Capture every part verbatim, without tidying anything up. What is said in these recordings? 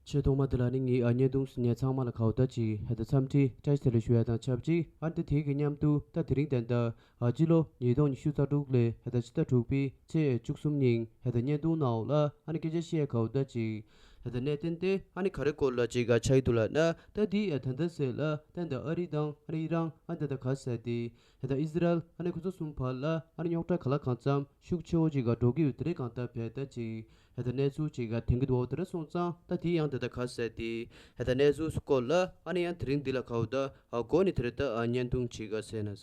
ཆེས་ཐོག་མ་དེ་ལ་ནི་ངའི་ཨ་བརྙན་ཐུང་གཟིགས་མཁན་ཚང་མ་ལ་གའུ་ད་ཅིག་ཧེ་ད་འཚམས་འདྲི་བཀྲ་ཤིས་བདེ་ལེགས་ཞུ་ཡ་དང་ཆབས་ཅིག་ཨ་ནི་ད་དེའི་གི་མཉམ་དུ་ད་དེ་རིང་ད་ལྟ་ཨ་སྤྱི་ལོ་ཉིས་སྟོང་ཉི་ཤུ་རྩ་དྲུག་ལོའི་ཧེ་ད་ཕྱི་ཟླ་དྲུག་པའི་ཚེས་བཅུ་གསུམ་ཉིན་ཧེ་ད་བརྙན་ཐུང་ནང་ལ་ཨ་ནི་སྐད་ཆ་བཤད་གའུ་ད་ཅིག་ཧེ་ད་གནད་དོན་དེ་ཨ་ནི་ག་རེ་སྐོར་ལ་ཅིག་ཨ་ཆགས་ཀྱི་འདུག་ལབ་ན། ད་དེ་ཨ་ད་ལྟ་ཟེར་ལ་ད་ད་ཨ་རི་དང་ཨ་ནི་ཨི་རན་ཨ་ད་ད་ག་ཟེར་དེ། ཧེ་ད་ཨི་སི་རལ་ཨ་ནི་ཁོ་ཚོ་གསུམ་བར་ལ་ཨ་ནི་རྙོག་དྲ་ག་ལ་གང་འཚམ་ཤུགས་ཆེ་བོ་ཅིག་ག་འགྲོ་གི་ཡོད་དེ་རེད། གང་ལྟར་བས་ད་ཅིག་ཧེ་ད་གནས་ཚུལ་ཅིག་ག་ཐོན་གྱི་འདུག་འོ་དེ་འདྲ་སོང་ཙང་ད་དེ་ཡང་དེ་ད་ག་ཟེར་དེ་ཧེ་ད་གནས་ཚུལ་སྐོར་ལ་ཨ་ནི་ཡང་དེ་རིང་འདི་ལ་གའུ་ད་ཨ་འགོ་ནས་དེ་རེད། ད་ཨ་བརྙན་ཐུང་ཅིག་ག་ཟེར་ན།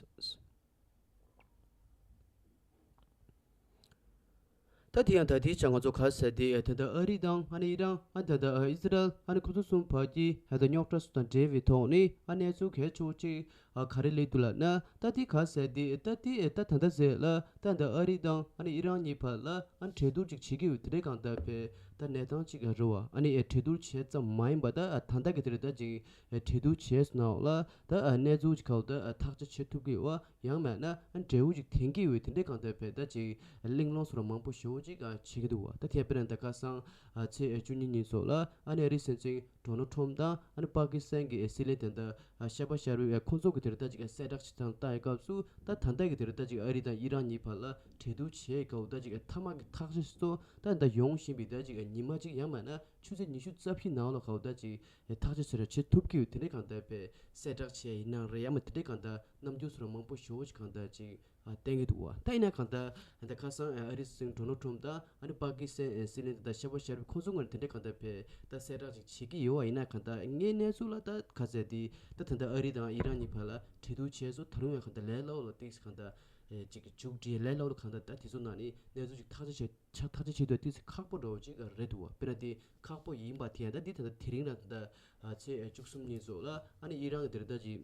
ད་དེ་ཡང་ད་དེའི་ཆ་ང་ཚོ་ག་ཟེར་དེ་ད་ལྟ་ཨ་རི་དང་ཨ་ནི་ཨི་རན་ཨ་ད་ལྟ་ཨི་སི་རལ་ཨ་ནི་ཁོ་ཚོ་གསུམ་བར་གྱི་ད་ལྟ་རྙོག་དྲ་སོགས་དང་འབྲེལ་བའི་ཐོག་ནས་ཨ་གནས་ཚུལ་གལ་ཆེ་བོ་ཅིག་ཨ་ག་རེ་སླེབས་འདུག་ལབ་ན། ད་དེ་ག་ཟེར་དེ་ད་དེ་ད་ད་ལྟ་ཟེར་ལ་ད་ད་ཨ་རི་དང་ཨ་ནི་ཨི་རན་གཉིས་བར་ལ་ཨ་གྲོས་བསྡུར་ཅིག་བྱེད་ཀྱི་ཡོད་དེ་འདྲའི་གང་ལྟར་བས་ད་གནས་སྟངས་ཅིག་ཨ་རེད་བ། ཨ་ནི་ཨེ་གྲོས་བསྡུར་བྱས་ཙམ་མ་ཡིན་པ་ད་ཨ་ད་ལྟ་གི་དེ་རེད། ད་ཅིག་ཨེ་གྲོས་བསྡུར་བྱས་སོང་ན་འོ་ལ་ད་ཨ་གནས་ཚུལ་ཅིག་ག་བ་ད་ཨ་ཐག་གཅོད་བྱེད་ཐུབ་ཀྱི་ཡོད་བ། ཡང་མིན་ན་ཨ་འབྲས་བུ་ཅིག་ཐོན་གྱི་ཡོད་དེ་འདྲའི་གང་ལྟར་བས་ད་ཅིག་གླེང་སློང་སོགས་ལ་མང་པོ་ཞེ་པོ་ཅིག་ཨ་བྱེད་ཀྱི་འདུག་བ། ད་དེ་དཔེར་ན་ད་ཁ་སང་ཨ་ཚེས་བཅུ་གཉིས་ཉིན་སོགས་ལ་ཨ་ནི་ཨ་རིའི་སྲིད་འཛིན་ཌོ་ནལ་ཊམ་དང་ཨ་ནི་པ་ཀི་སི་ཐན་གྱི་ཨེ་སྲིད་བློན་དེ་འདྲ་ཨ་ཤེ་བ་ཤ་རིབ་ཨེ་ཁོང་ཚོ་གི་དེ་རེད། ད་ཅིག་ཨ་གསལ་བསྒྲགས་བྱེད་སྟངས་ལྟ་ཡི་སྐབས་སུ་ད་ད་ལྟ་གི་དེ་རེད། ད་ཅིག་ཨ་རི་དང་ཨི་རན་གཉིས་བར་ལ་གྲོས་བསྡུར་བྱེད་ཡི་སྐབས་ད་ཅིག་ཨ་མཐའ་མ་གི་ཐག་གཅོད་སོགས་ད་ད་ཡོང་བཞིན་པའི་ད་ཅིག་ཨ་ཉི་མ་ཅིག་ཡང་མིན་ན་ཆུ་ཚོད་ཉི་ཤུ་རྩ་བཞི་ནང་ལ་ག་བ་ད་ཅིག་ཨེ་ཐག་གཅོད་ཟེར་བ་བྱེད་ཐུབ་ཀྱི་ཡོད་དེ་འདྲའི་གང་ལྟར་བས་གསལ་བསྒྲགས་བྱས་ཡིན་ནའང་རེད། ཡང་མིན་དེ་འདྲའི་གང་ལྟར་རྣམ་འགྱུར་སོགས་ལ་མང་པོ་ཞེ་པོ་ཅིག་གང་ལྟར་ཅིག་ཨ་བསྟན་གྱི་འདུག་བ། ད་ཡིན་ན་གང་ལྟར་ད་ཁ་སང་ཨ་རིའི་སྲིད་འཛིན་ཌོ་ནལ་ཊམ་དང་ཨ་ནི་པ་ཀི་སི་ཐན་སྲིད་བློན་དང་ཤེ་བ་ཤ་རིབ་ཁོང་ཚོ་ངོས་ནས་དེ་འདྲའི་གང་ལྟར་བས་ད་གསལ་བསྒྲགས་ཅིག་བྱེད་ཀྱི་ཡོད་བ། ཡིན་ན་གང་ལྟར་ངའི་གནས་ཚུལ་ལ་ད་ག་ཟེར་དེ་ད་ད་ལྟ་ཨ་རི་དང་ཨི་རན་གཉིས་བར་ལ་གྲོས་བསྡུར་བྱས་སོང་། ད་རུང་ཡང་གང་ལྟར་ལས་སླ་པོ་ལ་ཏིག་གང་ལྟར་ཨེ་ཅིག་མཇུག་སྒྲིལ་ལས་སླ་པོ་ལ་གང་ལྟར་ད་དེ་ཚོ་ནང་ནས་གནས་ཚུལ་ཅིག་ཐག་གཅོད་བྱས་ཆ་ཐག་གཅོད་བྱེད་དུས་ཏིག་ཙམ་ཁག་པོ་འདྲ་བོ་ཅིག་རེད་འདུག་བ། དཔེར་ན་དེ་ཁག་པོ་ཡིན་པ་དེ་ཡང་ད་འདི་ད་ལྟ་དེ་རིང་ལ་ད་ལྟ་ཚེས་བཅུ་གསུམ་ཉིན་སོགས་ལ་ཨ་ནི་ཨི་རན་གྱི་དེ་རེད། ད་ཅིག་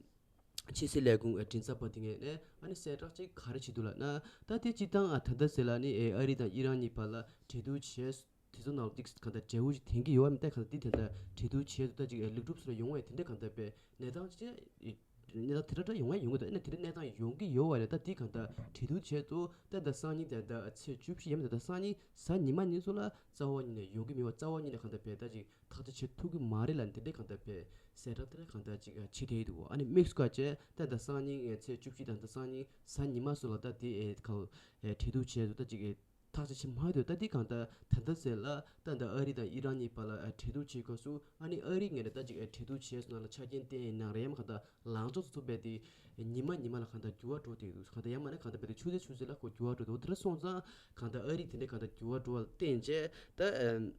ཕྱི་སྲིད་ལས་ཁུངས་མགྲིན་ཚབ་པ་དེ་ངོས་ནས་ཨ་ནི་གསལ་བསྒྲགས་ཅིག་ག་རེ་བྱེད་འདུག་ལབ་ན། ད་དེ་སྤྱིར་བཏང་ཨ་ད་ལྟ་ཟེར་ལ་ནི་ཨ་རི་དང་ཨི་རན་གཉིས་བར་ལ་གྲོས་བསྡུར་བྱས་དེ་ཚོ་ནང་ལ་ཏིག་གང་ལྟར་འབྲས་བུ་ཞིག་ཐོན་གྱི་ཡོད་བ་མིན་ད་གང་ལྟར་དེ་དེ་འདྲ་གྲོས་བསྡུར་བྱས་འདུག་ད་ཅིག་ལེགས་གྲུབ་སོགས་ཡོང་བའི་དེ་འདྲ་གང་ལྟར་བས་གནས་སྟངས་ཅིག་གནས་སྟངས་དེ་འདྲ་འདྲ་ཡོང་བ་ཡོང་གི་འདུག་ཨ་ནི་དེ་འདྲ་གནས་སྟངས་ཡོང་གི་ཡོད་བ་རེད། ད་དེ་གང་ལྟར་གྲོས་བསྡུར་བྱས་ཚོ་ད་ད་སང་ཉིན་ད་ད་ཚེས་བཅུ་བཞི་ཡིན་མིན་ད་ད་སང་ཉིན་གཟའ་ཉི་མ་ཉིན་སོགས་ལ་རྩ་བ་ཉིད་ནས་ཡོང་གི་མེད་བ། རྩ་བ་ཉིད་ནས་གང་ལྟར་བས་ད་ཅིག་ཐག་གཅོད་བྱེད་ཐུབ་ཀྱི་མ་རེད་ལབ་ནས་དེ་འདྲའི་གང་ལྟར་བས་གསལ་བསྒྲགས་དེ་འདྲ་གང་ལྟར་ཅིག་བྱེད་བསྡད་ཡོད་འདུག་ཨ་ནི་དམིགས་སུ་བཀར་བྱས་ད་ད་སང་ཉིན་ཚེས་བཅུ་བཞི་དང་ད་སང་ཉིན་གཟའ་ཉི་མ་སོགས་ལ་ད་དེ་ཨེ་གང་ཨེ་གྲོས་བསྡུར་བྱས་འདུག་ད་ཅིག་ཨེ་ཐག་གཅོད་བྱེད་མ་ཐུབ། ད་འདི་གང་ལྟར་ད་ལྟ་ཟེར་ལ་ད་ལྟ་ཨ་རི་དང་ཨི་རན་གཉིས་བར་ལ་ཨ་གྲོས་བསྡུར་བྱེད་སྐབས་སུ་ཨ་ནི་ཨ་རི་ངོས་ནས་ད་ཅིག་ཨ་གྲོས་བསྡུར་བྱས་སོང་ན་ལ་ཆ་རྐྱེན་བསྟན་ཡིན་ནའང་རེད། ཡང་གང་ལྟར་ལངས་ཕྱོགས་སུ་ཐུབ་པའི་དེ་ཉི་མ་ཉི་མ་ལ་གང་ལྟར་འགྱུར་བ་འགྲོ་བསྡད་འདུག་གང་ལྟར་ཡང་མིན་ན་གང་ལྟར་བས་དེ་ཆུ་ཚོད་ཆུ་ཚོད་ལ་ཁོ་འགྱུར་བ་འགྲོ་འདུག་དེ་འདྲ་སོང་ཙང་གང་ལྟར་ཨ་རི་དེ་འདྲ་གང་ལྟར་འགྱུར་བ་འགྲོ་བ་བརྟེན་བྱས་ད་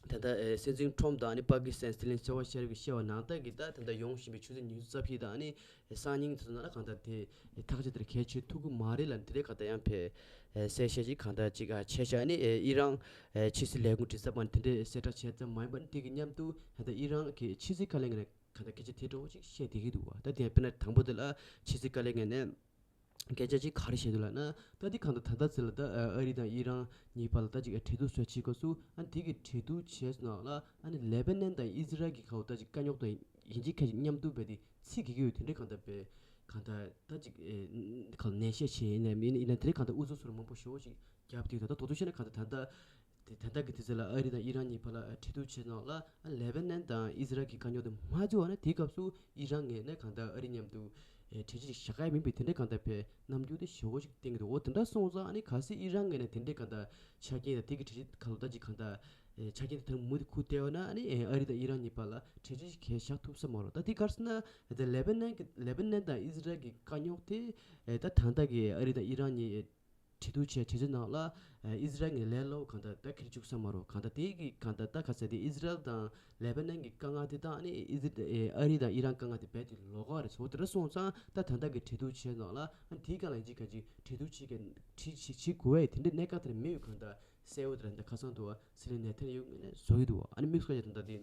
ད་ལྟ་སྲིད་འཛིན་ཊམ་དང་ཨ་ནི་པ་ཀི་སི་ཐན་སྲིད་བློན་ཤེ་བ་ཤ་རིབ་ཀྱིས་བཤད་པ་ནང་ལྟར་གྱི་ད་ད་ལྟ་ཡོང་བཞིན་པའི་ཆུ་ཚོད་ཉི་ཤུ་རྩ་བཞི་དང་ཨ་ནི་སང་ཉིན་དེ་ཚོ་ནང་ལ་གང་ལྟར་དེ་ཐག་གཅོད་དེར་གལ་ཆེ་ཐུབ་ཀྱི་མ་རེད་ལབ་དེ་འདྲའི་གང་ལྟར་ཡང་ཕེ་གསལ་བཤད་ཅིག་གང་ལྟར་ཅིག་བྱས་བྱས་ཨ་ནི་ཨི་རན་ཕྱི་སྲིད་ལས་ཁུངས་མགྲིན་ཚབ་པ་ནས་དེ་འདྲའི་གསལ་བསྒྲགས་བྱས་ཙམ་མ་ཡིན་པར་དེ་གི་མཉམ་དུ་ད་ལྟ་ཨི་རན་གྱི་ཕྱི་སྲིད་བཀའ་བློན་ངོས་ནས་གང་ལྟར་སྐད་ཆ་དེ་འདྲ་བོ་ཅིག་བཤད་བསྡད་ཀྱི་འདུག་བ། ད་དེ་དཔེར་ན་དང་པོ་དེ་ལ་ཕྱི་སྲིད་བཀའ་བློན་ངོས་ནས་སྐད་ཆ་ཅིག་ག་རེ་བཤད་འདུག་ལབ་ན། ད་འདི་གང་ལྟར་ད་ལྟ་ཚེ་ལ་ད་ཨ་རི་དང་ཨི་རན་གཉིས་བར་ལ་ད་ཅིག་གྲོས་བསྡུར་སོགས་བྱེད་སྐབས་སུ་ཨ་ནི་དེ་གི་གྲོས་བསྡུར་བྱས་སོང་ན་ལ་ཨ་ནི་ལེ་བྷ་ནན་དང་ཨི་ཟི་རལ་གྱི་ཁ་བ་ད་ཅིག་དཀའ་རྙོག་དང་ཡིན་གཅིག་ཁ་ཅིག་མཉམ་དུ་བས་དེ་ཚིག་གི་གི་ཡོད་དེ་འདྲའི་གང་ལྟར་བས་གང་ལྟར་ད་ཅིག་ཁ་ལ་ནན་བཤད་བྱས་ཡིན་ནའི་མིན་ཡིན་ན་དེ་འདྲའི་གང་ལྟར་ཨུ་ཚུགས་སོགས་མང་པོ་ཞེ་པོ་ཅིག་བརྒྱབ་བསྡད་ཡོད། ད་ད་དོ་དོ་བཤད་ན་གང་ལྟར་ད་ལྟ། དེ་ད་ལྟ་གི་དུས་ཚོད་ལ་ཨ་རི་དང་ཨི་རན་གཉིས་བར་ལ་གྲོས་བསྡུར་བྱས་ནང་ལ་ལེ་བྷ་ནན་དང་ཨི་ཟི་རལ་གྱི་དཀའ་རྙོག་དེ་མ་བརྗོད་པ་ན་དེའི་སྐབས་སུ་ཨི་རན་ངོས་ནས་གང་ལྟར་ཨ་རི་མཉམ་དུ་གྲོས་གཞི་ཞིག་བཞག་ག་ཡ་མིན་པའི་དེ་འདྲའི་གང་ལྟར་བས་རྣམ་འགྱུར་དེ་ཞེ་པོ་ཞིག་བསྟན་གྱི་འདུག་འོ་དེ་འདྲ་སོང་ཙང་ཨ་ནི་གལ་སྲིད་ཨི་རན་ངོས་ནས་དེ་འདྲའི་གང་ལྟར་ཆ་རྐྱེན་དང་དེ་གི་གྲོས་གཞི་གང་ལྟར་ཅིག་གང་ལྟར་ཆ་རྐྱེན་དེ་དང་མུ་མཐུད་ཁུར་བསྡད་པ་ན་ཨ་ནི་ཨ་རི་དང་ཨི་རན་གཉིས་བར་ལ་གྲོས་གཞི་ཞིག་གས་བཞག་ཐུབ་ས་མ་རེད། ད་དེ་ག་རེ་ཟེར་ན་ད་ལེ་བྷ་ནན་གྱི་ལེ་བྷ་ནན་དང་ཨི་ཟི་རལ་གྱི་དཀའ་རྙོག་དེ་ད་ད་ལྟ་གི་ཨ་རི་དང་ཨི་རན་གཉིས་གྲོས་བསྡུར་བྱས་གྲོས་ཆོད་ནང་ལ་ཨི་ཟི་རལ་ངོས་ལས་སླ་པོ་གང་ལྟར་ད་འཁྱེར་བཅུག་ས་མ་རེད། གང་ལྟར་དེ་གི་གང་ལྟར་ད་ག་ཚད་དེ་ཨི་ཟི་རལ་དང་ལེ་བྷ་ནན་གྱི་དཀའ་ངལ་དེ་དང་ཨ་ནི་ཨི་ཟི་ཨ་རི་དང་ཨི་རན་དཀའ་ངལ་དེ་རྦད་དེ་ལོགས་ཀ་རེད། འོ་དེ་འདྲ་སོང་ཙང་ད་ད་ལྟ་གི་གྲོས་བསྡུར་བྱས་ནང་ལ་ཨ་ནི་དེའི་སྒང་ལ་ཡིན་གཅིག་ག་གཅིག་གྲོས་བསྡུར་བྱེད་མཁན་བྱེད་བྱེད་བྱེད་དགོས་པའི་དེ་འདྲའི་གནད་འགག་དེ་འདྲ་མེད་པའི་གང་ལྟར་གསལ་པོ་དེ་འདྲ་ད་ཁ་སང་དུ་བ་སྲིད་བློན་ནེ་ཐན་ཡ་ཧུ་ངོས་ནས་བཟོ་གི་འདུག་ཨ་ནི་དམིགས་སུ་བཀར་ཡ་དེ་འདྲ་དེ།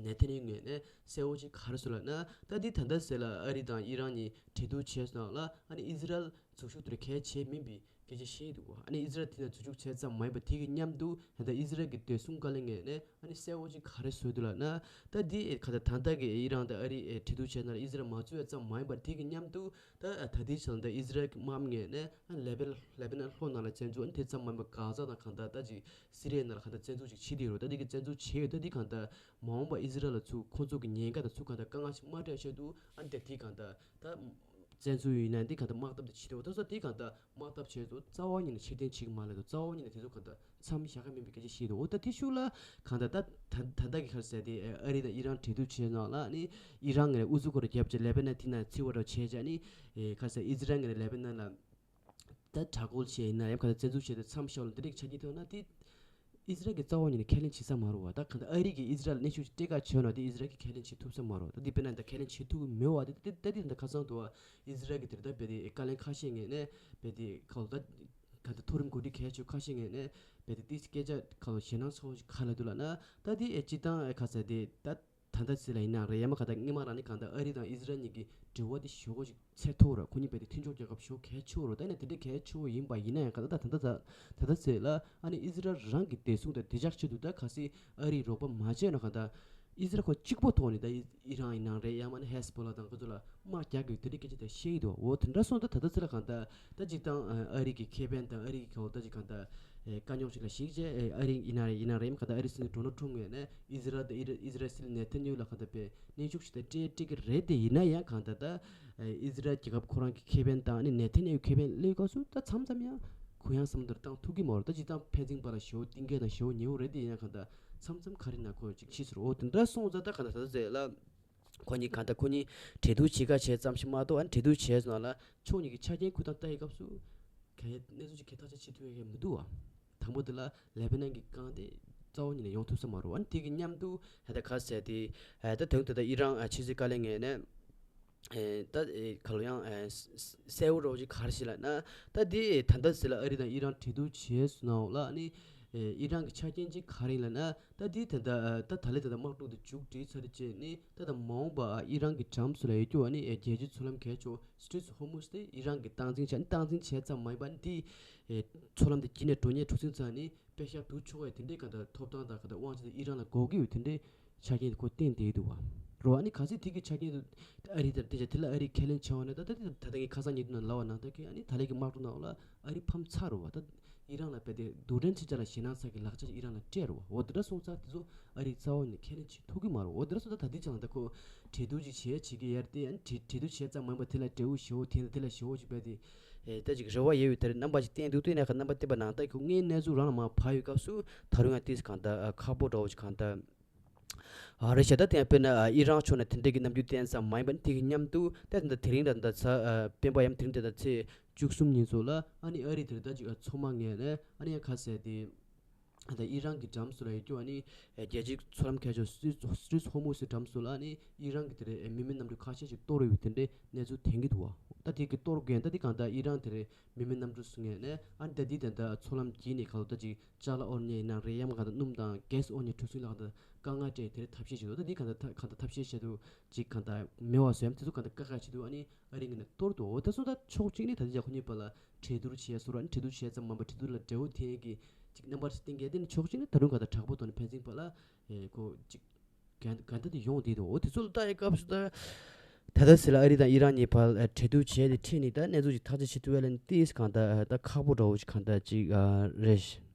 ནེ་ཐན་ཡ་ཧུ་ངོས་ནས་གསལ་པོ་ཅིག་ག་རེ་ཟེར་ལབ་ན། ད་འདི་ད་ལྟ་ཟེར་ལ་ཨ་རི་དང་ཨི་རན་གཉིས་གྲོས་བསྡུར་བྱས་སོང་ལ་ཨ་ནི་ཨི་ཟི་རལ་འཛུལ་ཞུགས་དེར་གལ་ཆེ་མིན་པའི་ སྐད་ཆ་བཤད་འདུག་གོ། ཨ་ནི་ཨི་ཟི་རལ་དེ་ན་འཛུལ་ཞུགས་བྱས་ཙམ་མ་ཡིན་པ་དེ་གི་མཉམ་དུ་ད་ལྟ་ཨི་ཟི་རལ་གྱི་བདེ་སྲུང་བཀའ་བློན་ངོས་ནས་ཨ་ནི་གསལ་བོ་ཅིག་ག་རེ་བཟོས་འདུག་ལབ་ན། ད་དེ་ད་ལྟ་ད་ལྟ་གི་ཨི་རན་དང་ཨ་རི་ཨེ་འབྲེལ་གཏུག་བྱས་ན་ཨི་ཟི་རལ་མ་འཛུལ་བ་ཙམ་མ་ཡིན་པར་དེ་གི་མཉམ་དུ་ད་ད་ལྟའི་ཆར་ད་ཨི་ཟི་རལ་གྱི་དམག་མི་ངོས་ནས་ཨ་ལེ་པེ་ལེ་པེ་ནན་ལྷོ་ནང་ལ་བཙན་འཛུལ། ཨ་ནི་དེ་ཙམ་མ་ཡིན་པར་གྷ་ཛ་དང་གང་ལྟར་ད་ཅིག་སི་རི་ཡ་ནང་ལ་གང་ལྟར་བཙན་འཛུལ་ཅིག་བྱེད་དེ་ཡོད་རེད། ད་དེ་གི་བཙན་འཛུལ་བྱས་ཡོད། ད་དེ་གང་ལྟར་མ་འོངས་པ་ཨི་ཟི་རལ་ལ་ཚུར་ཁོང་ཚོ་གི་ཉེན་ཁ་དང་ཚུར་གང་ལྟར་དཀའ་ངལ་ཞིག་མ་འཕྲད་ཆེད་དུ་ཨ་ནི་ད་དེ་གང་ལྟར་ད་བཙན་འཛུལ་ཡིན་ན་འདི་གང་ལྟར་དམག་འཐབ་དེ་བྱེད་དེ་འོ། ད་སོ་དེ་གང་ལྟར་དམག་འཐབ་བྱེད་དུ་རྩ་བ་ཉིད་ནས་ཕྱིར་འཐེན་བྱེད་ཀྱི་མ་རེད་འདུག། རྩ་བ་ཉིད་ནས་དེ་ཚོ་གང་ལྟར་མཚམས་བཞག་གི་མིན་པའི་སྐད་ཆ་བཤད་འདུག། འོ་ད་དེ་ཤུགས་ལ་གང་ལྟར་ད་ད་ད་ལྟ་གི་ཁར་ཟེར་དེ་ཨ་རི་དང་ཨི་རན་འབྲེལ་གཏུག་བྱས་ནང་ལ་ནི་ཨི་རན་ངོས་ནས་ཨུ་ཚུགས་སྐོར་རྒྱབ་བྱས་ལེ་པེ་ནན་དེ་ན་འཚིར་བ་འདྲ་བྱས་བྱས་ནི་ཁར་ཟེར་ཨི་ཟི་རལ་ངོས་ནས་ལེ་པེ་ནན་ལ་ད་དྲག་རྒོལ་བྱས་ཡིན་ན་ཡང་གང་ལྟར་བཙན་འཛུལ་བྱས་ཏེ་མཚམས་བཞག་ལ་འདི་འདྲའི་ཆ་རྐྱེན་ཐོན་ན་དེ། ཨི་ཟི་རལ་གྱིས་རྩ་བ་ཉིད་ནས་ཁས་ལེན་བྱེད་ས་མ་རེད་བ། ད་གང་ལྟར་ཨ་རི་གིས་ཨི་ཟི་རལ་ལ་གནོན་ཤུགས་ཅིག་སྤྲད་ག་བྱས་ན་དེ་ཨི་ཟི་རལ་གྱིས་ཁས་ལེན་བྱེད་ཐུབ་ས་མ་རེད། ད་འདི་དཔེར་ན་ད་ཁས་ལེན་བྱེད་ཐུབ་ཀྱི་མེད་བ། དེ་དེ་དེ་དེ་ད་ཁ་སང་དུ་བ་ཨི་ཟི་རལ་གྱི་དེ་ད་བེད་དེ་བཀའ་བློན་ཁ་ཤས་ངོས་ནས་བེད་དེ་ཁ་ལོ་ད་གང་ལྟར་མཐོ་རིམ་འགོ་ཁྲིད་གལ་ཆེ་ཁ་ཤས་ངོས་ནས་བེད་དེ་ཏིས་སྐད་ཆ་ཁ་ལོ་ཞེད་སྣང་ཚ་བོ་ཞིག་ག་ལ་འདུག་ལབ་ན། ད་དེ་ཨེ་སྤྱི་བཏང་ཨེ་ཁ་ཟེར་དེ་ད། ད་ལྟ་ཚེ་ལ་ཡིན་ན་རེད། ཡ་མ་ག་ད་སྔོན་མ་རང་ནས་གང་ལྟར་ཨ་རི་དང་ཨི་ཟི་རལ་གཉིས་ཀྱི་འབྲེལ་བ་དེ་ཞེ་པོ་ཅིག་ཚད་མཐོ་ར། ཁོ་གཉིས་བར་དེ་མཐུན་ཕྱོགས་རྒྱལ་ཁབ་ཞེ་པོ་གལ་ཆེ་བོ་ར། ད་ནས་དེ་འདྲའི་གལ་ཆེ་བོ་ཡིན་པ་ཡིན་ན་ཡང་ག་ད་ད་ད་ད་ད་ད་ཚེ་ལ་ཨ་ནི་ཨི་ཟི་རལ་རང་གི་བདེ་སྲུང་དང་བདེ་འཇགས་ཆེད་དུ་ད་གལ་སྲིད་ཨ་རིས་རོགས་པ་མ་བྱས་ན་གང་ལྟར་ཨི་ཟི་རལ་ཁོ་གཅིག་པོ་ཐོག་ནས་ད་ཨི་ཨི་རན་ཡིན་ན་རེད། ཡང་མིན་ན་ཧེ་སི་བྷོ་ལ་དང་ཁོ་ཚོ་ལ་དམག་རྒྱག་དགོས་དེ་འདྲའི་སྐད་ཆ་དེ་བཤད་ཀྱི་འདུག། འོ་དེ་འདྲ་སོང་ད་ད་ད་ཚེ་ལ་གང་ལྟར་ད་སྤྱིར་བཏང་ཨ་རི་གི་ཁེ་ཕན་དང་ཨ་རི་གི་གོ་ད་ཅིག་གང་ལྟར་ཨེ་དཀའ་རྙོག་ཅིག་ལ་གཞིགས་བྱས་ཨེ་ཨ་རི་ཡིན་ན་རེད་ཡིན་ན་རེད། ཡང་གང་ལྟར་ཨ་རི་སྲིད་འཛིན་ཌོ་ནལ་ཊམ་ངོས་ནས་ཨི་ཟི་རལ་དང་ཨི་ར་ཨི་ཟི་རལ་སྲིད་ནེ་ཐན་ཡ་ཧུ་ལ་གང་ལྟར་པའི་གནོན་ཤུགས་ཤིག་ད་སྤྲད་སྤྲད་ཀྱི་རེད། དེ་ཡིན་ན་ཡང་གང་ལྟར་ད་ཨེ་ཨི་ཟི་རལ་རྒྱལ་ཁབ་ཁོ་རང་གི་ཁེ་ཕན་དང་ཨ་ནི་ནེ་ཐན་ཡ་ཧུ་ཁེ་ཕན་སླེབས་སྐབས་སུ་ད་མཚམས་མཚམས་ཡང་གུ་ཡངས་བསམ་བློ་བཏང་ཐུབ་ཀྱི་མ་རེད། ད་སྤྱིར་བཏང་ཕན་ཚུན་བར་ལ་ཞེ་པོ་གཏིང་སྐྱེས་དང་ཞེ་པོ་ཉེ་བོ་རེད། དེ་ཡིན་ན་གང་ལྟར་མཚམས་མཚམས་ག་རེ་ན་ཁོ་ཅིག་ཕྱིས་སུ་འོ་དེ་འདྲ་སོང་ཙང་ད་གང་ལྟར་ད་ད་ཟེར་ལ། ཁོ་གཉིས་གང་ལྟར་ཁོ་གཉིས་གྲོས་བསྡུར་བྱེད་ཁ་བྱས་ཙམ་ཞིག་མ་གཏོགས་ཨ་ནི་གྲོས་བསྡུར་བྱས་སོང་ལ་ཕྱོགས་གཉིས་ཀྱི་ཆ་རྐྱེན་ཁུར་སྟངས་ལྟ་ཡི་སྐབས་སུ་ག་གནས་ཚུལ་ཅིག་ག་ཐག་གཅོད་བྱེད་ཐུབ་ཡ་གི་མི་འདུག་བ། དང་པོ་དེ་ལ་ལེ་པེ་ནན་གྱི་རྐང་དེ་རྩ་བ་ཉིད་ནས་ཡོང་ཐུབ་ས་མ་རེད། ཨ་ནི་དེ་གི་མཉམ་དུ་ཧ་ད་ག་ཟེར་དེ་ཧ་ད་དོན་དུ་ད་ཨི་རན་ཕྱི་སྲིད་བཀའ་བློན་ངོས་ནས་ད་ག་ལོ་ཡང་གསལ་བོ་རོགས་ཅིག་ག་རེ་ཞིག་ལབ་ན། ད་དེ་ད་ལྟ་ཟེར་ལ་ཨ་རི་དང་ཨི་རན་གྲོས་བསྡུར་བྱས་སོང་ལ་ཨ་ནི། ཨེ་ཨི་རན་གྱི་ཆ་རྐྱེན་གཅིག་ག་རེ་ཡིན་ལབ་ན། ད་དེ་ད་ལྟ་ད་ད་ལས་ད་ལྟ་དམག་འཁྲུག་དེ་མཇུག་སྒྲིལ་ཚར་རྗེས་ནི་ད་ལྟ་མ་འོངས་པ་ཨི་རན་གྱི་འགྲམ་སུ་ལ་ཡོད་རྒྱུ་ཨ་ནི་ཨེ་རྒྱལ་སྤྱིའི་མཚོ་ལམ་གལ་ཆེ་བ་སི་ཊྲེཊ་ཧོར་མུཛ་དེ་ཨི་རན་གྱིས་སྟངས་འཛིན་བྱས་ནི་སྟངས་འཛིན་བྱས་ཙམ་མ་ཡིན་པ་ནི་དེ་ཨེ་མཚོ་ལམ་དེ་དཀྱིལ་ནས་འགྲོ་མཁན་འགྲོ་ཚུན་ཚང་ནི་པད་ཤག་བསྡུ་ཆོག་ཡ་དེ་འདྲའི་ག་ད་ཐོབ་ཐང་དང་ག་ད་དབང་ཆ་དེ་ཨི་རན་ལ་དགོས་ཀྱི་ཡོད་དེ་འདྲའི་ཆ་རྐྱེན་དེ་ཁོ་བསྟན་བསྡད་འདུག་བ། རོ་ཨ་ནི་གལ་སྲིད་དེ་གི་ཆ་རྐྱེན་དེ་ཨ་རི་དང་བསྟན་བྱ་དེ་ལ་ཨ་རི་ཁས་ལེན་བྱས་པ་ན་ད་ད་ད་ད་ངས་ཁ་སང་ཉེ་དུས་ནང་ལབ་པ་ནང་ལྟར་གི་ཨ་ནི་ད་ལས་ཀྱི་དམག་འཁྲུག་ནང་ལ་ཨ་རི་ཕམ་ཚར་རོ་བ། ད་ཨི་རན་ལ་རྦད་དེ་རྡུལ་ཕྲན་འཕྲིན་བཅར་ལ་ཞེད་སྣང་ཚ་གི་ལག་ཆ་ཨི་རན་ལ་སྤྲད་རོ་བ། འོ་དེ་འདྲ་སོང་ཙང་དེ་ཚོ་ཨ་རིས་རྩ་བ་ནས་ཁས་ལེན་བྱེད་ཐུབ་ཀྱི་མ་རེད། འོ་དེ་འདྲ་སོང་ཙང་ད་ལྟའི་ཆ་ལ་ད་ཁོ་གྲོས་བསྡུར་ཅིག་བྱེད་བྱེད་ཀྱི་ཡར་ཏེ་ཨ་ནི་གྲོས་གྲོས་བསྡུར་བྱས་ཙང་མ་ཡིན་པ་དེ་ལ་འབྲས་བུ་ཞེ་པོ་དེ་ལ་དེ་ལ་ཞེ་པོ་ཅིག་རྦད་དེ་ཨེ་ད་ཅིག་རེ་བ་ཡོད་པའི་དེ་རེད། རྣམ་པ་ཅིག་བསྟན་འདུག་སྟེ་ནས་ཁ་རྣམ་པ་བསྟན་པ་ནང་ལྟར་ཁོ་ངའི་གནས་ཚུལ་རང་ལ་མར་བབས་ཡོད་སྐབས་སུ་ད་རུང་ཡང་ཏིས་གང་ལྟར་ཁག་པོ་འདྲ་བོ་ཅིག་གང་ལྟར། ཨ་རེད་ཤག་ད་དེ་ཡང་དཔེར་ན་ཨ་ཨི་རན་ཕྱོགས་ནས་དེ་འདྲའི་གི་རྣམ་འགྱུར་བསྟན་ཙམ་མ་ཡིན་པ་ནི་དེ་གི་མཉམ་དུ་ད་དེ་འདྲ་དེ་རིང་ད་ད་ཚ་ཨ་སྤེན་པ་ཡམ་དེ་རིང་ད་ད་ཚེས་བཅུ་གསུམ་ཉིན་ཚོ་ལ་ཨ་ནི་ཨ་རི་དེར་ད་ཅིག་ཨ་མཚོ་དམག་ངོས་ནས་ཨ་ནི་ཡང་ཁ་གསལ་ཏེ་ད་ཨི་རན་གྱི་འགྲམ་སུ་ལ་ཡོད་རྒྱུ་ཨ་ནི་རྒྱལ་སྤྱིའི་མཚོ་ལམ་ཁ་ཕྱོགས་སི་ཊྲེཊ་ཧོར་མུཛ་གི་འགྲམ་སུ་ལ་ཨ་ནི་ཨི་རན་གྱི་དེ་རེད་མི་མེད་གནམ་གྲུ་ཁ་ཤས་ཤིག་གཏོར་ཡོད་པའི་དེ་འདྲའི་གནས་ཚུལ་ཐོན་གྱི་འདུག་བ། ད་དེ་གི་གཏོར་དགོས་ད་དེ་གང་ལྟར་ཨི་རན་དེ་རེད་མི་མེད་གནམ་གྲུ་སུ་ངོས་ནས་ཨ་ནི་ད་དེ་ད་ད་མཚོ་ལམ་དཀྱིལ་ནས་ག་ལོ་ད་ཅིག་ཅ་ལག་དབོར་མཁན་ཡིན་ན་རེད། ཡང་མིན་གང་ལྟར་སྣུམ་དང་གྷེ་སི་དབོར་མཁན་འགྲོ་སོང་ལ་གང་ལྟར་དཀའ་ངལ་སྤྲད་དེར་ཐབས་ཤེས་བྱེད་འདུག་ད་འདི་གང་ལྟར་ཐ་གང་ལྟར་ཐབས་ཤེས་བྱེད་འདུག་ཅིག་གང་ལྟར་མེད་པ་བཟོ་ཡམ་དེ་ཚོ་གང་ལྟར་དཀའ་ཁག་བྱེད་འདུག་ཨ་ནི་ཨ་རི་ངོས་ནས་གཏོར་འདུག་འོ་ད་སོང་ད་ཕྱོགས་གཅིག་ནས་ད་ལྟ་ཡ་ཁོ་གཉིས་བར་ལ་གྲོས་བསྡུར་བྱས་སོང་ར། ཨ་ནི་གྲོས་བསྡུར་བྱས་ཙམ་མ་པ་གྲོས་བསྡུར་ལ་འབྲས་བུ་ཐོན་ཡས་ཀྱི་ཅིག་རྣམ་པ་ཞིག་བསྟན་གྱི་དེ་ནི་ཕྱོགས་གཅིག་ནས་ད་རུང་གང་ལྟར་དྲག་པོ་ཐོག་ནས་ཕན་ཚུན་བར་ལ་ཨེ་ཁོ་ཅིག་ག་ག་འདྲ་དེ་ཡོང་བསྡད་འདུག་འོ་དེ་ཚོ་ལ་ལྟ་ཡི་སྐབས་སུ་ད་ད་ལྟ་ཟེར་ལ་ཨ་རི་དང་ཨི་རན་གཉིས་བར་གྲོས་བསྡུར་བྱས་ཏེ་ཁྲིད་ནས་ད་གནས་ཚུལ་ཅིག་ཐག་གཅོད་བྱེད་ཐུབ་ཡ་ལ་ནི་ཏིས་གང་ལྟར་ད་ཁག་པོ་འདྲ་བོ་ཅིག་གང་ལྟར་ཅིག་རེད།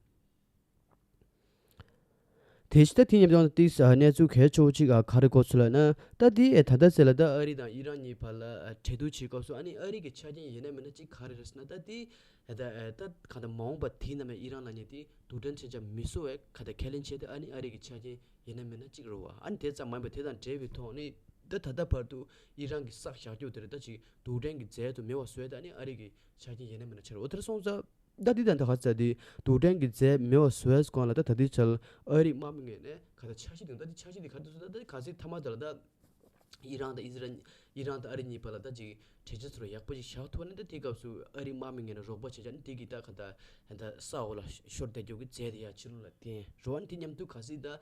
དེ་ཕྱི་ད་དེ་ཉམས་ཀྱང་ཏིས་གནས་ཚུལ་གལ་ཆེ་བོ་ཅིག་ག་རེ་གོ་ཚུལ་ལ་ན་ད་དེ་ད་ལྟ་ཟེར་ལ་ད་ཨ་རི་དང་ཨི་རན་གཉིས་བར་ལ་གྲོས་བསྡུར་བྱེད་སྐབས་སུ་ཨ་ནི་ཨ་རི་གི་ཆ་རྐྱེན་ཡིན་ན་མིན་ན་ཅིག་ག་རེ་རེད་ཟེར་ན་ད་དེ་ད་ད་གང་ལྟར་མ་འོངས་པ་དེ་ནམ་ཡང་ཨི་རན་ལ་ནི་དེ་རྡུལ་ཕྲན་འཕྲིན་བཅར་མི་བཟོ་བའི་གང་ལྟར་ཁས་ལེན་བྱས་ཏེ་ཨ་ནི་ཨ་རི་གི་ཆ་རྐྱེན་ཡིན་ན་མིན་ན་གཅིག་རེད་བ། ཨ་ནི་དེ་ཙམ་མ་ཡིན་པར་དེ་དང་འབྲེལ་བའི་ཐོག་ནས་ད་ད་ལྟ་བར་དུ་ཨི་རན་གྱིས་བསགས་བཞག་རྒྱུ་དེ་རེད། ད་ཅིག་རྡུལ་ཕྲན་གྱི་རྫས་དེ་མེད་པ་བཟོས་ད་ནི་ཨ་རི་གི་ཆ་རྐྱེན་ཡིན་ན་མིན་ན་ཆགས་རེད། འོ་དེར་སོང་ཙང་ད་འདི་དང་ད་ག་ཚ་དེ་རྡུལ་ཕྲན་གྱི་རྫས་མེད་པ་བཟོས་སྒང་ལ་ད་ད་ལྟའི་ཆར་ཨ་རིའི་དམག་མི་ངོས་ནས་ག་ད་འཆར་གཞི་དེ་ད་འདི་འཆར་གཞི་དེ་ག་དུས་སུ་ད་ད་ག་ཚོད་མཐའ་མ་དེ་ལ་ད་ཨི་རན་དང་ཨི་ཟི་རན་ཨི་རན་དང་ཨ་རི་གཉིས་བར་ལ་ད་ཅིག་གྲོས་ཆོད་ཚུར་ཡག་པོ་ཅིག་བཞག་ཐུབ་པ་ནི་ད་དེའི་སྐབས་སུ་ཨ་རིའི་དམག་མི་ངོས་ནས་རོགས་པ་བྱས་བྱས་ནི་དེ་གི་ད་ག་ད་ད་ས་འོག་ལ་ཤོར་བསྡད་རྒྱུ་གི་རྫས་དེ་ཡར་ཕྱི་ལོགས་ལ་འཐེན་རོགས་ཨ་ནི་དེ་མཉམ་དུ་གལ་སྲིད་ད་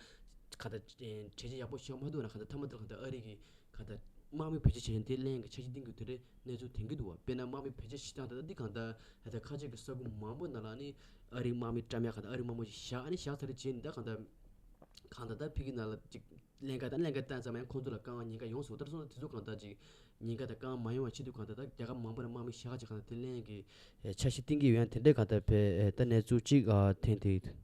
ག་ད་གྲོས་ཆོད་ཡག་པོ་བཞག་མ་ཐུབ་ན་ག་ད་མཐའ་མ་དེར་ག་ད་ཨ་རི་གི་ག་ད་ དམག་མི་བེད་སྤྱོད་བྱས་ནས་དེ་ལེན་གྱི་འཆར་གཞི་བཏིང་གི་དེ་འདྲའི་གནས་ཚུལ་ཐོན་གྱི་འདུག་བ། དཔེར་ན་དམག་མི་བེད་སྤྱོད་བྱེད་སྟངས་ད་ལྟ་འདི་གང་ལྟར་ད་ལྟ་ཁ་ཆེ་གི་ས་ཁུལ་མང་པོ་ནང་ལ་ནི་ཨ་རིའི་དམག་མི་བཀྲམ་ཡག་གང་ལྟར་ཨ་རིའི་དམག་མི་ཞིག་བཞག་ཨ་ནི་བཞག་ཚར་རྗེས་ནི་ད་གང་ལྟར་གང་ལྟར་ད་ཕ་གི་ནང་ལ་ཅིག་ལེན་ག་དང་ལེན་ག་བཏང་ཙམ་ཡང་ཁོང་ཚོ་ལ་དཀའ་ངལ་ཉེན་ཁ་ཡོང་སྲིད། ད་སོང་ཙང་དེ་ཚོ་གང་ལྟར་ཅིག་ཉེན་ཁ་དང་དཀའ་ངལ་མ་ཡོང་བ་ཆེད་དུ་གང་ལྟར་ད་རྒྱལ་ཁབ་མང་པོ་ནས་དམག་མི་བཞག་ཅིག་གང་ལྟར་དེ་ལེན་གྱི་འཆར་གཞི་བཏིང་གི་ཡོད། ཡང་དེ་འདྲའི་གང་ལྟར་བས་ད་གནས་ཚུལ་ཅིག་ཐོན་ཏེ།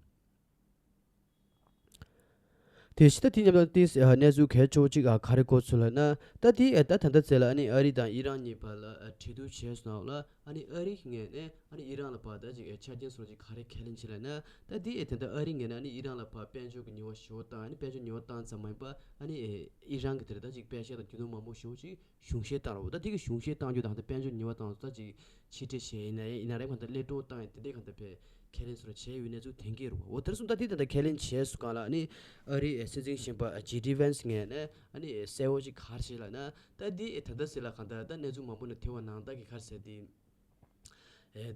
དེ་བཞིན་ད་དེ་མཉམ་དུ་ཏིས་གནས་ཚུལ་གལ་ཆེ་བོ་གཅིག་ག་རེ་གོ་ཚུལ་ལབ་ན་ད་དེ་ད་ད་ལྟ་ཚེ་ལ་ཨ་ནི་ཨ་རི་དང་ཨི་རན་གཉིས་བར་ལ་གྲོས་བསྡུར་བྱས་སོང་ལ་ཨ་ནི་ཨ་རི་ངོས་ནས་ཨ་ནི་ཨི་རན་ལ་ཕར་ད་ཅིག་ཆ་རྐྱེན་སོགས་ཅིག་ག་རེ་ཁས་ལེན་བྱས་ལབ་ན་ད་དེ་ད་ལྟ་ཨ་རི་ངོས་ནས་ཨ་ནི་ཨི་རན་ལ་ཕར་དཔལ་འབྱོར་གྱི་ཉེས་པ་ཞེ་པོ་བཏང་ཨ་ནི་དཔལ་འབྱོར་ཉེས་པ་བཏང་ཙམ་མ་ཡིན་པ་ཨ་ནི་ཨི་རན་གྱི་དེར་ད་ཅིག་པེ་ཤག་དང་རྒྱུ་ནོར་མང་པོ་ཞེ་པོ་ཅིག་གཞུང་བཞེས་བཏང་རོགས། ད་དེ་གི་གཞུང་བཞེས་བཏང་རྒྱུ་དང་ད་དཔལ་འབྱོར་ཉེས་པ་བཏང་ད་ཅིག་ཕྱིར་སྤྲད་བྱས་ཡིན་ན་ཡིན་ན་རེད་གང་ལྟར་གློད་གྲོལ་བཏང་ཡིན་དེ་འདྲས་གང་ལྟར་བས་ཁས་ལེན་སོགས་བྱས་ཡོད་གནས་ཚུལ་ཐོན་གྱི་རེད་བ། འོ་དེར་སོང་ད་དེ་ད་ལྟ་ཁས་ལེན་བྱས་སུ་གང་ལ་ཨ་ནི་ཨ་རིའི་སྲིད་འཛིན་གཞོན་པ་ཇེ་ཌི་ཝན་སི་ངོས་ནས་ཨ་ནི་གསལ་བོ་ཅིག་ག་རེ་བྱས་ལབ་ན་ད་དེ་ད་ལྟ་ཟེར་ལ་གང་ལྟར་ད་གནས་ཚུལ་མང་པོ་ནས་ཐོས་པ་ནང་ལྟར་གྱི་ག་རེ་ཟེར་དེ་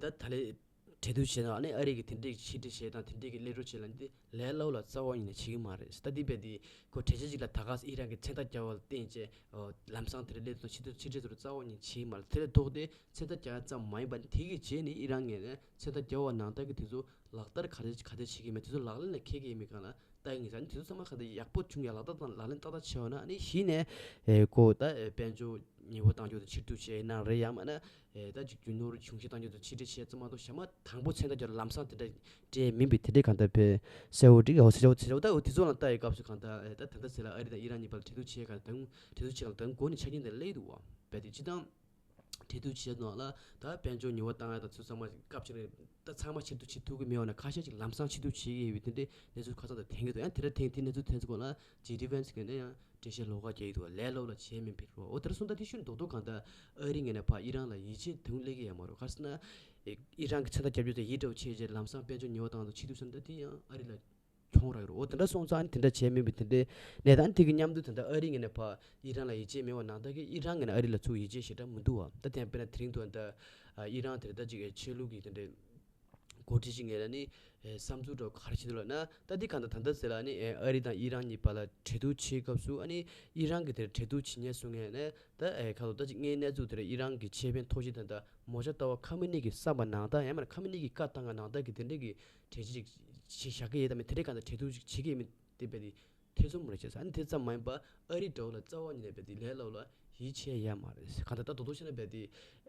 ད་ད་ལས་གྲོས་བསྡུར་བྱས་ན་ཨ་ནི་ཨ་རི་གི་དེ་འདྲས་ཕྱིར་སྤྲད་བྱས་དང་དེ་འདྲས་ཀྱི་གློད་གྲོལ་བྱས་ལ་འདི་ལས་སླ་བོ་ལ་རྩ་བ་ཉིད་ནས་བྱེད་ཀྱི་མ་རེད། ད་འདི་བས་འདི་ཁོ་གྲོས་ཆོད་ཅིག་ལ་ད་ག་ཨི་རན་གྱི་མཚན་རྟགས་བརྒྱབ་པ་ལ་བརྟེན་བྱས་ལམ་སང་དེ་ལ་སླེབས་དང་ཕྱི་དྲོ་ཕྱི་དྲོ་ཚོར་རྩ་བ་ཉིད་བྱེད་ཀྱི་མ་རེད། དེ་ལས་ལྡོག་སྟེ་མཚན་རྟགས་བརྒྱབ་ཙམ་མ་ཡིན་པར་དེ་གི་རྗེས་ནས་ཨི་རན་ངོས་ནས་མཚན་རྟགས་བརྒྱབ་པ་ནང་ལྟར་གྱི་དེ་ཚོ་ལག་བསྟར་ག་རེ་ག་རེ་བྱེད་ཀྱི་མེད་དེ་ཚོ་ལག་ལེན་ལ་འཁེལ་གྱི་ཡིན་མིན་སྒང་ལ་ལྟ་ཡིན་ཟེར། ཨ་ནི་དེ་ཚོ་ཚང་མ་གང་ལྟར་ཡག་པོ་བྱུང་ཡ་ལག་བསྟར་དང་ལག་ལེན་ཏག་ཏག་བྱས་པ་ན་ཨ་ནི་གཞི་ནས་ཁོ་ད་དཔལ་འབྱོར་ཉེས་པ་བཏང་རྒྱུ་དང་ཕྱིར་བསྡུ་བྱས་ཡིན་ན་རེད་ཡང་མིན་ན། ཨེ་ད་ཅིག་རྒྱུ་ནོར་གཞུང་བཞེས་བཏང་རྒྱུ་དང་ཕྱིར་སྤྲད་བྱས་ཙམ་མ་གཏོགས་ཞག་མ་དང་པོ་མཚན་རྟགས་ཀྱི་ལམ་སང་དེ་འདྲ་སྤྲད་མིན་པའི་དེ་འདྲའི་གང་ལྟར་བས་གསལ་བོ་འགྲིག་ཡོད་ཟེར་བ་ཟེར་བ་ད་འོ་དེ་ཚོ་ལ་ལྟ་ཡི་སྐབས་སུ་གང་ལྟར་ཨེ་ད་ད་ལྟ་ཟེར་ལ་ཨ་རི་དང་ཨི་རན་གཉིས་བར་གྲོས་བསྡུར་བྱེད་ག་དང་གྲོས་བསྡུར་བྱེད་ག་ལ་དང་གོ་ནས་ཆ་རྐྱེན་དེ་སླེབས་འདུག་བ་བས་དེ་སྤྱི་བཏང་གྲོས་བསྡུར་བྱེད་ནང་ལ་ད་དཔལ་འབྱོར་ཉེས་པ་བཏང་ཡ་དང་ཚུལ་ཚང་མ་སྐབས་ཅིག་རེད། ད་ཚང་མ་ཕྱིར་བསྡུ་བྱེད་ཐུབ་ཀྱི་མེད་པ་ན་ཁ་ཤས་ཅིག་ལམ་སང་ཕྱིར་བསྡུ་བྱེད་ཀྱི་ཡོད་པའི་དེ་འདྲའི་གནས་ཚུལ་ཁ་སང་དུ་ཐོན་གྱི་འདུག་ཡང་དེ་འདྲ་ཐེངས་དེ་གནས་ཚུལ་ཐོན་ཚུལ་སྐོར་ལ་ཇེ་ཌི་ཝན་སི་གི་ནས་ཡང་འགྲེལ་བཤད་ལོགས་ཀ་རྒྱག་གི་འདུག་ལས་སླ་པོ་ལ་བྱས་མིན་པའི་རོ། འོ་དེར་སོང་ད་དེ་ཤུན་རྡོག་རྡོག་གང་ལྟར་ཨ་རི་ངོས་ནས་ཕར་ཨི་རན་ལ་ཡིད་ཆེས་དུང་ལེགས་ཀྱི་ཡ་མ་རོ། ག་རེ་ཟེར་ན་ཨི་རན་གྱི་མཚན་རྟགས་རྒྱབ་རྒྱུ་དེ་ཡིད་འདྲ་བོ་ཆེ་རྗེས་ལམ་སང་དཔལ་འབྱོར་ཉེས་པ་བཏང་དང་ཕྱིར་བསྡུ་སོང་ད་དེ་ཡང་ཨ་རི་ལ་གྱོང་རག་གི་རོ། འོ་དེ་འདྲ་སོང་ཙང་ཨ་ནི་དེ་འདྲ་བྱས་མིན་པའི་དེ་འདྲའི་གནས་སྟངས་དེ་གི་མཉམ་དུ་ད་ལྟ་ཨ་རི་ངོས་ནས་ཕར་ཨི་རན་ལ་ཡིད་ཆེས་མེད་པ་ནང་ལྟར་གྱི་ཨི་རན་ངོས་ནས་ཨ་རི་ལ་ཚུར་ཡིད་ཆེས་ཞེ་དྲག་མི་འདུག་བ། ད་དེ་ཡང་དཔེར་ན་དེ་རིང་དུ་ད་ཨ་ཨི་རན་དེར་ད་ཅིག་ཨེ་ཆོས་ལུགས་ཀྱི་དེ་འདྲའི་འགོ་ཁྲིད་ཅིག་ངོས་ལ་ནི་ཨེ་བསམ་ཚུལ་འདྲ་བོ་ག་རེ་བྱེད་འདུག་ལབ་ན་ད་འདི་གང་ལྟར་ད་ལྟ་ཟེར་ལ་ནི་ཨེ་ཨ་རི་དང་ཨི་རན་གཉིས་བར་ལ་གྲོས་བསྡུར་བྱེད་སྐབས་སུ་ཨ་ནི་ཨི་རན་གྱི་དེར་གྲོས་བསྡུར་བྱེད་མཁན་སུ་ངོས་ནས་ད་ཨེ་ཁ་ལོ་ད་ཅིག་ངའི་གནས་ཚུལ་དེར་ཨི་རན་གྱི་ཆེད་ཕན་ཐོགས་ཤིག་དང་ད་མོ་ཇ་ལྟ་བ་ཁ་མི་ནི་གི་བསམ་པ་ནང་ལྟར་ཡང་མིན་ན་ཁ་མི་ནི་གི་བཀའ་བཏང་བ་ནང་ལྟར་གྱི་དེ་འདྲ་གི་གྲོས་གཞི་ཅིག་བྱེད་བཞག་གི་ཡོད་དམ་མེད་དེ་འདྲའི་གང་ལྟར་གྲོས་བསྡུར་ཅིག་བྱེད་ཀྱི་ཡོད་མེད་དེ་བས་དེ། ཐེ་ཚོམ་རེ་བྱས་ས་ཨ་ནི་དེ་ཙམ་མ་ཡིན་པ་ཨ་རི་འདྲ་བོ་ལ་རྩ་བ་ཉིད་ནས་རྦད་དེ་ལས་སླ་པོ་ལ་ཡིད་ཆེས་ཡ་མ་རེད། གང་ལྟར་ད་དོ་དོ་བྱས་ན་རྦད་དེ་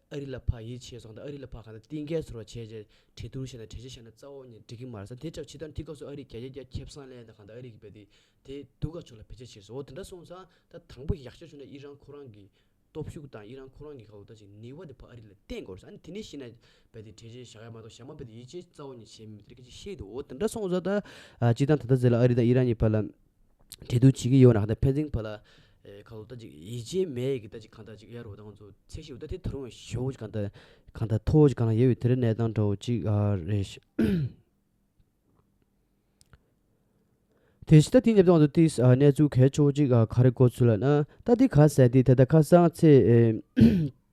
ཨ་རི་ལ་ཕར་ཡིད་ཆེས་སོང་ད་ཨ་རི་ལ་ཕར་གང་ལྟར་གཏིང་སྐྱེལ་བཟོ་འདྲ་བྱས་རྗེས་གྲོས་བསྡུར་བྱས་ན་གྲོས་ཆོད་བཞག་ན་རྩ་བ་ཉིད་འགྲིག་གི་མ་རེད་ས། དེ་ལྟར་ཕྱི་ཐང་དེ་སྐབས་སུ་ཨ་རི་བརྒྱ་ཆ་བརྒྱ་ཁེ་བཟང་ལེན་ད་གང་ལྟར་ཨ་རི་གི་རྦད་དེ་དེ་སྡུག་ག་ཕྱོགས་ལ་བེད་སྤྱོད་བྱས་སོང་། འོ་དེ་འདྲ་སོང་ཙང་ད་དང་པོ་ཡག་ཤོས་བྱུང་ན་ཨི་རན་ཁོ་རང་གི་སྟོབས་ཤུགས་དང་ཨི་རན་ཁོ་རང་གི་ཁ་ལོ་ད་ཅིག་ནུས་པ་དེ་ཕར་ཨ་རི་ལ་བརྟེན་དགོས་རེད་ས། ཨ་ནི་དེ་ནས་ཤེས་ན་རྦད་དེ་གྲོས་ཆོད་བཞག་ཡ་མ་གཏོགས་གཞན་མ་རྦད་དེ་ཡིད་ཆེས་རྩ་བ་ཉིད་བྱས་མེད་པའི་དེ་སྐད་ཆ་བཤད་འདུག་འོ་དེ་འདྲ་སོང་ཙང་ད་ཨ་སྤྱིར་བཏང་ད་ལྟ་ཟེར་ལ་ཨ་རི་དང་ཨི་རན་གཉིས་བར་ལ་གྲོས་བསྡུར་བྱེད་ཀྱི་ཡོད་ན་གང་ལྟར་ཕན་ཚུན་བར་ལ་ཨེ་ཁ་ལོ་ད་ཅིག་ཡིད་ཆེས་མེད་ཀྱི་ད་ཅིག་གང་ལྟར་ཅིག་ཡ་རོ་ད་ང་ཚོ་ཚད་གཞི་འོ་ད་དེ་ད་རུང་ཞེ་པོ་ཅིག་གང་ལྟར་གང་ལྟར་མཐོ་བོ་ཅིག་གང་ལ་ཡོད་པའི་དེ་འདྲའི་གནས་སྟངས་འདྲ་བོ་ཅིག་ཨ་རེད། དེ་བཞིན་ད་དེ་ཉེ་དུ་ང་ཚོ་ཏིས་ཨ་གནས་ཚུལ་གལ་ཆེ་བོ་གཅིག་ཨ་ག་རེ་གོ་ཚུལ་ལབ་ན་ད་དེ་ག་ཟེར་དེ་ད་ལྟ་ཁ་སང་ཚེས་ཨེ་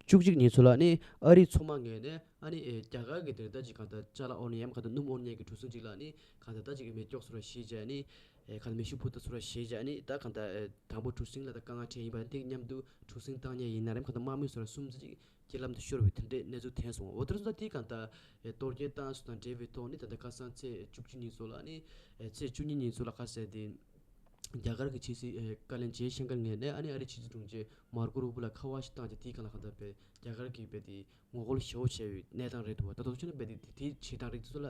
བཅུ་གཅིག་ཉིན་ཚོ་ལ་ནི་ཨ་རིའི་མཚོ་དམག་ངོས་ནས་ཨ་ནི་ཨེ་རྒྱ་གར་གྱི་དེ་ད་ཅིག་གང་ལྟར་ཅ་ལག་ཨོ་ནི་ཡམ་གང་ལྟར་སྣུམ་ཨོ་ནི་ཡམ་གྱི་གྲུ་གཟིངས་གཅིག་ལ་ནི་གང་ལྟར་ད་ཅིག་མེ་སྒྱོགས་སོགས་ལ་ཞིག་བྱས་ནི་ཨེ་གང་ལྟར་མེ་ཤུགས་འཕུར་མདའ་སོགས་ལ་ཞིག་བྱས་ནི་ད་གང་ལྟར་ཨེ་དང་པོ་གྲུ་གཟིངས་ལ་ད་དཀའ་ངལ་འཕྲད་ཡིན་པ་དེ་མཉམ་དུ་གྲུ་གཟིངས་བཏང་ཉེན་ཡིན་ན་རེམ་གང་ལྟར་དམག་མི་སོགས་ལ་གསུམ་ཙམ་ཅིག་རྐྱེན་ལམ་དུ་ཤོར་བའི་དེ་འདྲའི་གནས་ཚུལ་ཐོན་སོང་། འོ་དེར་སོང་ཙང་དེའི་གང་ལྟར་ཨེ་གཏོར་སྐྱོན་བཏང་སོང་དང་འབྲེལ་བའི་ཐོག་ནས་ད་ལྟ་ཁ་སང་ཚེས་བཅུ་གཅིག་ཉིན་ཚོ་ལ་ནི་ཨེ་ཚེས་བཅུ་གཉིས་ཉིན་ཚོ་ལ་ཁ་གསལ་ཏེ་རྒྱ་གར་གྱི་ཕྱི་སྲིད་ཨེ་བཀའ་བློན་ཇེ་ཤང་ཀར་ངོས་ནས་ཨ་ནི་ཨ་རིའི་ཕྱི་སྲིད་དྲུང་ཆེ་མར་ཀོ་རུ་པོ་ལ་ཁ་པར་ཞིག་བཏང་རྗེས་དེའི་སྒང་ལ་གང་ལྟར་དཔེ་རྒྱ་གར་གྱིས་དཔེ་དེ་ངོ་རྒོལ་ཞེ་པོ་བྱས་པའི་གནས་སྟངས་རེད་འདུག་བ། ད་དུང་ཕྱིན་ན་དཔེ་དེ་དེའི་བྱེད་སྟངས་རིགས་དེ་ཚོ་ལ་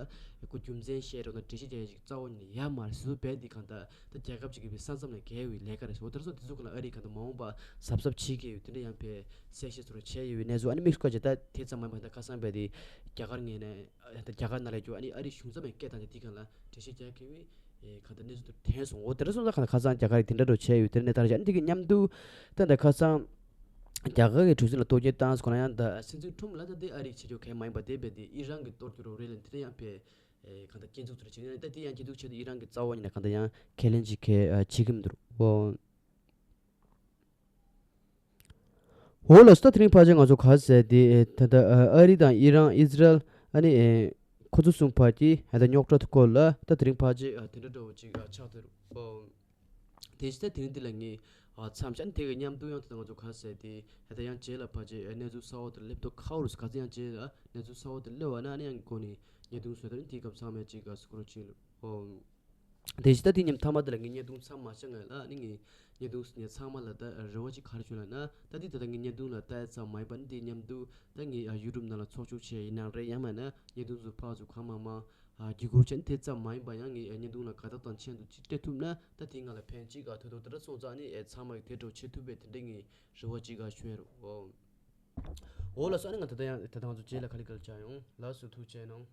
ཁོ་རྒྱུ་མཚན་བཤད་རོགས་དང་འགྲེལ་བཤད་རྒྱག་ཡ་ཞིག་རྩ་བ་ཉིད་ནས་ཡོད་མ་རེད། སོ་སོ་དཔེ་དེ་གང་ལྟར་ད་རྒྱལ་ཁབ་ཅིག་གི་དཔེ་ས་མཚམས་ནས་བརྒལ་བའི་ལས་ཀ་རེད། འོ་དེར་སོང་དེ་ཚོ་གང་ལ་ཨ་རིས་གང་ལྟར་མ་འོངས་པ་གཟབ་གཟབ་བྱེད་ཀྱི་ཡོད་དེ་འདྲ་ཡང་དཔེ་གསལ་བཤད་ཚོ་ར་བྱས་ཡོད་པའི་གནས་ཚུལ། ཨ་ནི་དམིགས་སུ་བཀར་བྱས་ད་དེ་ཙམ་མ་ཡིན་པ་ད་ཁ་སང་དཔེ་དེ་རྒྱ་གར་ངོས་ནས་ད་རྒྱ་གར་ནང་ལ་རྒྱུ་ཨ་ནི་ཨ་རིའི་གཞུང་ཚབ་ནས་སྐད་བཏང་རྗེས་དེ་གང་ལ་འགྲེལ་བཤད་རྒྱག་དགོས་པའི་ཨེ་གང་ལྟར་གནས་ཚུལ་དེ་ཐོན་སོང་། འོ་དེ་འདྲ་སོང་ཙང་གང་ལྟར་ཁ་སང་རྒྱ་གར་གྱིས་དེ་འདྲ་འགྲོ་བྱས་ཡོད་དེ་འདྲ་གནས་སྟངས་རེད། ཨ་ནི་དེ་གི་མཉམ་དུ་ད་ལྟ་ཁ་སང་རྒྱ་གར་གྱི་གྲུ་གཟིངས་ལ་གཏོར་སྐྱོན་བཏང་སོང་ན་ཡང་ད་སྲིད་འཛིན་ཁྲོམ་ལ་ད་དེ་ཨ་རིས་བྱེད་ཆོག་གལ་མ་ཡིན་པ་དེ་རྦད་དེ་ཨི་རན་གྱིས་གཏོར་རྒྱུ་རོགས་རེད་ལབ་དེ་འདྲ་ཡང་དཔེ་ཨེ་གང་ལྟར་སྐྱོན་འཛུགས་ཚུལ་བྱས་ནས་ད་དེ་ཡང་སྐྱོན་འཛུགས་བྱས་ཏེ་ཨི་རན་གྱིས་རྩ་བ་ཉིད་ནས་གང་ལྟར་ཡང་ཁས་ལེན་ཅིག་གལ་བྱེད་ཀྱི་མི་འདུག་འོ། འོ་ལགས་སོ། ད་དེ་རིང་ཕལ་ཆེར་ང་ཚོ་ག་ཟེར་དེ་ད་ལྟ་ཨ་རི་དང་ཨི་རན་ཨི་ཛི་རལ་ཨ་ནི་ཁོ་ཚོ་གསུམ་བར་གྱི་ད་རྙོག་དྲ་སྐོར་ལ་ད་དེ་རིང་ཕལ་ཆེར་དེ་འདྲ་འདྲ་བོ་ཅིག་ཆགས་ཐུབ་རེད། དེ་བཞིན་ད་དེ་རིང་འདི་ལ་ངས་ཨ་མཚམས་བཞག་ནས་དེ་གི་མཉམ་དུ་ཡང་ད་ལྟ་ང་ཚོ་ག་རེ་ཟེར་དེ་ད་ལྟ་ཡང་རྗེས་ལ་ཕལ་ཆེར་གནས་ཚུལ་གསར་པ་དེ་སླེབས་དུས་ཁ་བོ་རུ་ག་ཚོད་ཡང་རྗེས་ལ་གནས་ཚུལ་གསར་པ་དེ་སླེབས་པ་ན་ཨ་ནི་ཡང་གོ་ནས་བརྙན་ཐུང་བཟོས་ད་རིང་དེའི་སྐབས་ཚང་མས་ཅིག་ག་སྐོར་ཅིག་ཨོ། དེ་བཞིན་ད་དེ་མཉམ་མཐའ་མ་དེ་ལ་ངས་བརྙན་ཐུང་མཚམས་མ་བཞག་ང་ལ་ཨ་ནི་ངས་བརྙན་ཐུང་ངས་ཚང་མ་ལ་ད་རེ་བ་ཅིག་ག་རེ་བྱུང་ལབ་ན་ད་དེ་ད་ལྟ་ངས་བརྙན་ཐུང་ལ་ལྟ་ཙམ་མ་ཡིན་པ་ནི་དེ་མཉམ་དུ་ད་ངས་ཡུ་ཊུབ་ནང་ལ་ཚོགས་ཆུང་བྱས་ཡིན་ནའང་རེད། ཡང་མིན་ན་བརྙན་ཐུང་ཚོ་ཕར་ཚུར་གང་མང་མང་བརྒྱུད་སྐུར་བྱས་ནས་དེ་ཙམ་མ་ཡིན་པ་ཡང་ངས་བརྙན་ཐུང་ལ་དགའ་རྟགས་དང་ཆེད་དུ་ཅིག་སྤྲད་ཐུབ་ན་ད་དེ་ང་ལ་ཕན་ཅིག་ག་ཐོགས་ཐོགས་དེ་འདྲ་སོང་ཙང་ནི་ཨེ་ཚང་མ་གི་དེ་འདྲ་བྱེད་ཐུབ་པའི་དེ་འདྲའི་ངས་རེ་བ་ཅིག་ག་ཞུ་ཡ་རེད། འོ་ལགས་སོ། ཨ་ནི་ང་ད་ལྟ་ཡང་ད་ལྟ་ང་ཚོ་རྗེས་ལ་ག་ལེ་ག་ལེ་བྱ་ཡོང་། ལགས་སོ། ཐུགས་རྗེ་གནང་།